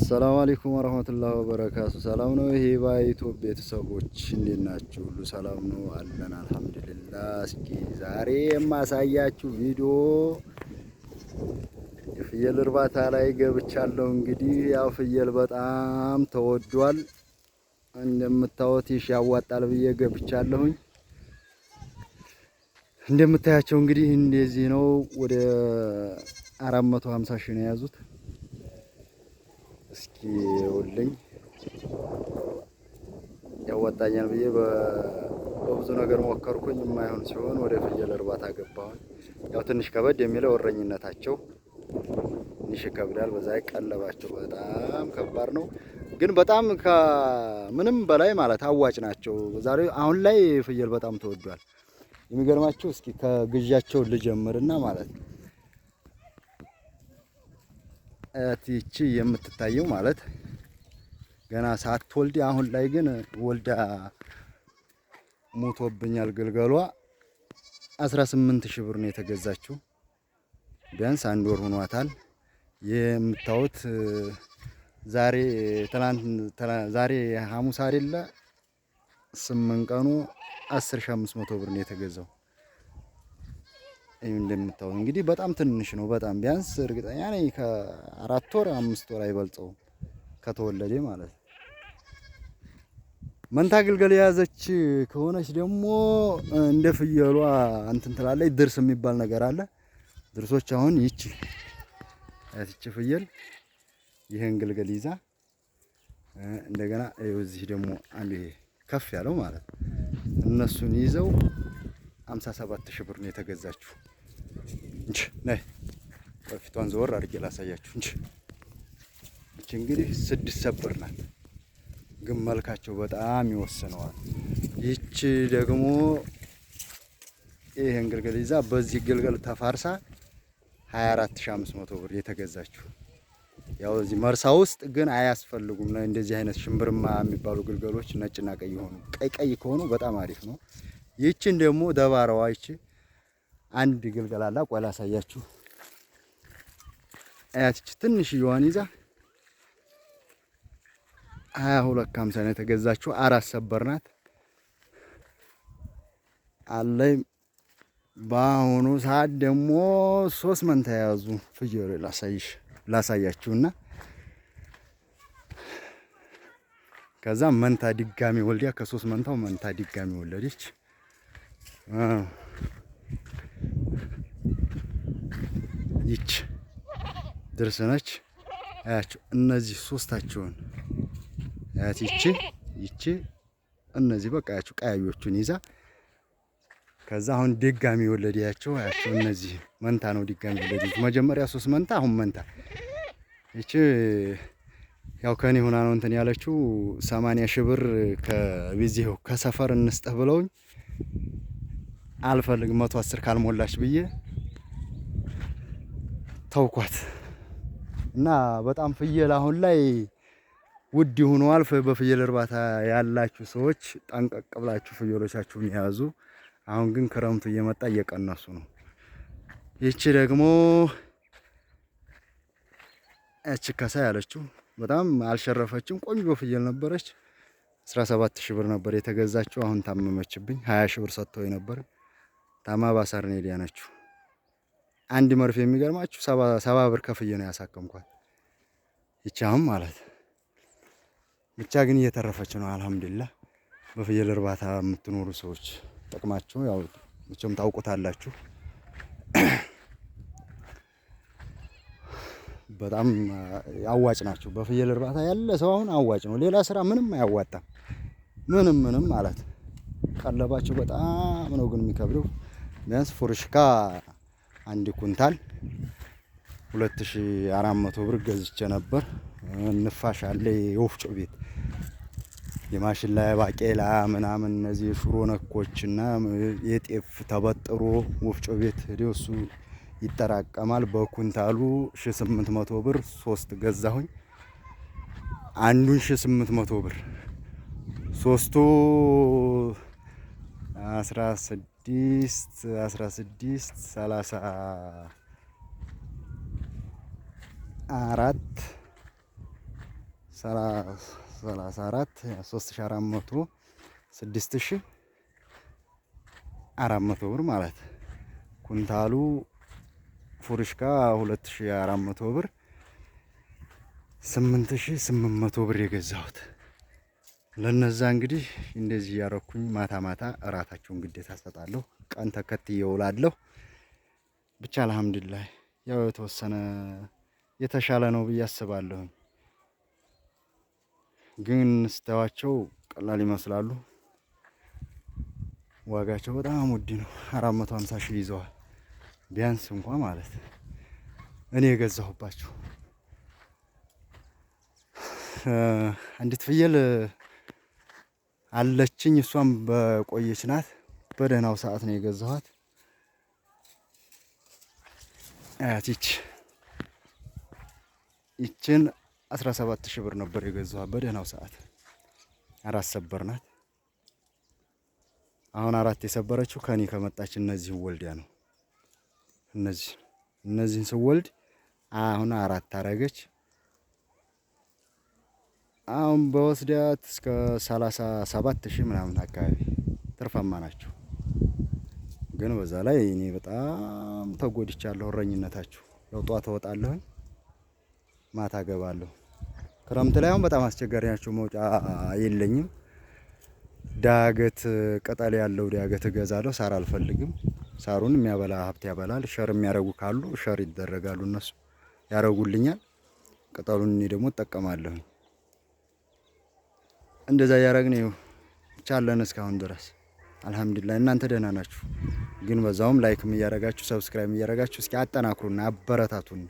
አሰላሙ አለይኩም ወረህመቱላሂ ወበረካቱ። ሰላም ነው። ይሄ ባይቶ ቤተሰቦች እንዴት ናችሁ? ሁሉ ሰላም ነው አለን፣ አልሐምዱሊላህ። እስኪ ዛሬ የማሳያችሁ ቪዲዮ የፍየል እርባታ ላይ ገብቻለሁ። እንግዲህ ያው ፍየል በጣም ተወዷል እንደምታዩት፣ ይሽ ያዋጣል ብዬ ገብቻለሁኝ። እንደምታያቸው እንግዲህ እንደዚህ ነው። ወደ 450 ሺህ ነው የያዙት። እስኪ ውልኝ ያዋጣኛል ብዬ በብዙ ነገር ሞከርኩኝ። የማይሆን ሲሆን ወደ ፍየል እርባታ ገባሁኝ። ያው ትንሽ ከበድ የሚለው እረኝነታቸው ትንሽ ይከብዳል። በዛ ቀለባቸው በጣም ከባድ ነው። ግን በጣም ከምንም በላይ ማለት አዋጭ ናቸው። ዛሬ አሁን ላይ ፍየል በጣም ተወዷል። የሚገርማችሁ እስኪ ከግዣቸው ልጀምርና ማለት ነው ይቺ የምትታየው ማለት ገና ሳትወልድ፣ አሁን ላይ ግን ወልዳ ሞቶብኛል። ግልገሏ 18 ሺህ ብር ነው የተገዛችው። ቢያንስ አንድ ወር ሆኗታል። የምታዩት ዛሬ ትናንት ዛሬ ሐሙስ አይደለ 8 ቀኑ 10,500 ብር ነው የተገዛው። ይህ እንደምታዩት እንግዲህ በጣም ትንሽ ነው። በጣም ቢያንስ እርግጠኛ ነኝ ከ4 ወር 5 ወር አይበልጠውም ከተወለደ ማለት ነው። መንታ ግልገል የያዘች ከሆነች ደግሞ እንደ ፍየሏ እንትን ትላለች። ድርስ የሚባል ነገር አለ። ድርሶች አሁን ይቺ ፍየል ይህን ግልገል ይዛ እንደገና እዚህ ደግሞ አንዱ ይሄ ከፍ ያለው ማለት ነው። እነሱን ይዘው 57 ሺህ ብር ነው የተገዛችው። እንጂ ነይ በፊቷን ዘወር አድርጌ ላሳያችሁ። እንጂ እቺ እንግዲህ 6 ሰብር ናት፣ ግን መልካቸው በጣም ይወስነዋል። ይቺ ደግሞ ይሄን ግልገል ይዛ በዚህ ግልገል ተፋርሳ 24500 ብር የተገዛችው። ያው እዚህ መርሳ ውስጥ ግን አያስፈልጉም እንደዚህ አይነት ሽምብርማ የሚባሉ ግልገሎች፣ ነጭና ቀይ ሆኑ። ቀይ ቀይ ከሆኑ በጣም አሪፍ ነው። ይቺን ደግሞ ደባረዋ ይቺ አንድ ግልገል አላ፣ ቆይ ላሳያችሁ። አያትች ትንሽዬዋን ይዛ 22.50 ነው የተገዛችው። 4 ሰበር ናት አለይ። በአሁኑ ሰዓት ደግሞ 3 መንታ የያዙ ፍየሎች ላሳያችሁና ከዛ መንታ ድጋሚ ወልዲያ ከ3 መንታው መንታ ድጋሚ ወለደች። ይች ድርስ ነች። አያችሁ እነዚህ ሶስታቸውን አያት ይቺ ይቺ እነዚህ በቃ አያችሁ ቀያዮቹን ይዛ ከዛ አሁን ድጋሚ ወለደያቸው። አያቸው እነዚህ መንታ ነው ድጋሚ ወለደች። መጀመሪያ 3 መንታ አሁን መንታ። ይቺ ያው ከኔ ሆና ነው እንትን ያለችው 80 ሺህ ብር ከቢዚው ከሰፈር እንስጥህ ብለውኝ አልፈልግም 110 ካልሞላች ብዬ ተውኳት። እና በጣም ፍየል አሁን ላይ ውድ ሆኗል። በፍየል እርባታ ያላችሁ ሰዎች ጠንቀቅ ብላችሁ ፍየሎቻችሁን ያዙ። አሁን ግን ክረምቱ እየመጣ እየቀነሱ ነው። ይቺ ደግሞ እቺ ከሳ ያለችው በጣም አልሸረፈችም። ቆንጆ ፍየል ነበረች። 17 ሺህ ብር ነበር የተገዛችው። አሁን ታመመችብኝ። 20 ሺህ ብር ሰጥተው ነበር። ታማ ባሳር ነው ያነችው። አንድ መርፌ የሚገርማችሁ 70 ብር ከፍዬ ነው ያሳከምኳት። ይቺ አሁን ማለት ብቻ ግን እየተረፈች ነው አልሐምዱሊላህ። በፍየል እርባታ የምትኖሩ ሰዎች ጥቅማችሁ ያው መቼም ታውቁታላችሁ። በጣም አዋጭ ናቸው። በፍየል እርባታ ያለ ሰው አሁን አዋጭ ነው። ሌላ ስራ ምንም አያዋጣም። ምንም ምንም ማለት ቀለባቸው በጣም ነው ግን የሚከብደው። ቢያንስ ፉርሽካ አንድ ኩንታል 2400 ብር ገዝቼ ነበር። ንፋሽ አለ የወፍጮ ቤት የማሽላ ባቄላ ምናምን እነዚህ የሽሮ ነኮችና የጤፍ ተበጥሮ ወፍጮ ቤት ሄዶ እሱ ይጠራቀማል። በኩንታሉ 1800 ብር 3 ገዛሁኝ። አንዱን 1800 ብር ሶስቱ 16 16 34 34 3400 6400 ብር ማለት ኩንታሉ ፉርሽካ 2400 ብር 8800 ብር የገዛሁት። ለነዛ እንግዲህ እንደዚህ እያረኩኝ ማታ ማታ እራታቸውን ግዴታ እሰጣለሁ። ቀን ተከትዬ እውላለሁ። ብቻ አልሐምዱሊላህ ያው የተወሰነ የተሻለ ነው ብዬ አስባለሁኝ። ግን ስታዩዋቸው ቀላል ይመስላሉ። ዋጋቸው በጣም ውድ ነው። 450 ሺህ ይዘዋል ቢያንስ እንኳ ማለት እኔ የገዛሁባቸው። አንዲት ፍየል አለችኝ። እሷም በቆየች ናት። በደህናው ሰዓት ነው የገዛኋት። አያት ይችን 17 ሺህ ብር ነበር የገዛኋት በደህናው ሰዓት። አራት ሰበር ናት። አሁን አራት የሰበረችው ከኔ ከመጣች እነዚህን ወልዲያ ነው። እነዚህን ስወልድ አሁን አራት አረገች። አሁን በወስዳት እስከ 37 ሺህ ምናምን አካባቢ ትርፋማ ናቸው። ግን በዛ ላይ እኔ በጣም ተጎድቻለሁ። እረኝነታችሁ ያው ጧት እወጣለሁኝ ማታ ገባለሁ። ክረምት ላይ አሁን በጣም አስቸጋሪ ናቸው። መውጫ የለኝም። ዳገት ቅጠል ያለው ዳገት እገዛለሁ። ሳር አልፈልግም። ሳሩን የሚያበላ ሀብት ያበላል። share የሚያረጉ ካሉ share ይደረጋሉ፣ እነሱ ያረጉልኛል። ቅጠሉን እኔ ደግሞ እጠቀማለሁኝ። እንደዛ እያረግን ቻለን እስካሁን ድረስ አልሐምዱሊላህ። እናንተ ደህና ናችሁ? ግን በዛውም like ም እያረጋችሁ subscribe እያረጋችሁ እስኪ አጠናክሩና አበረታቱን።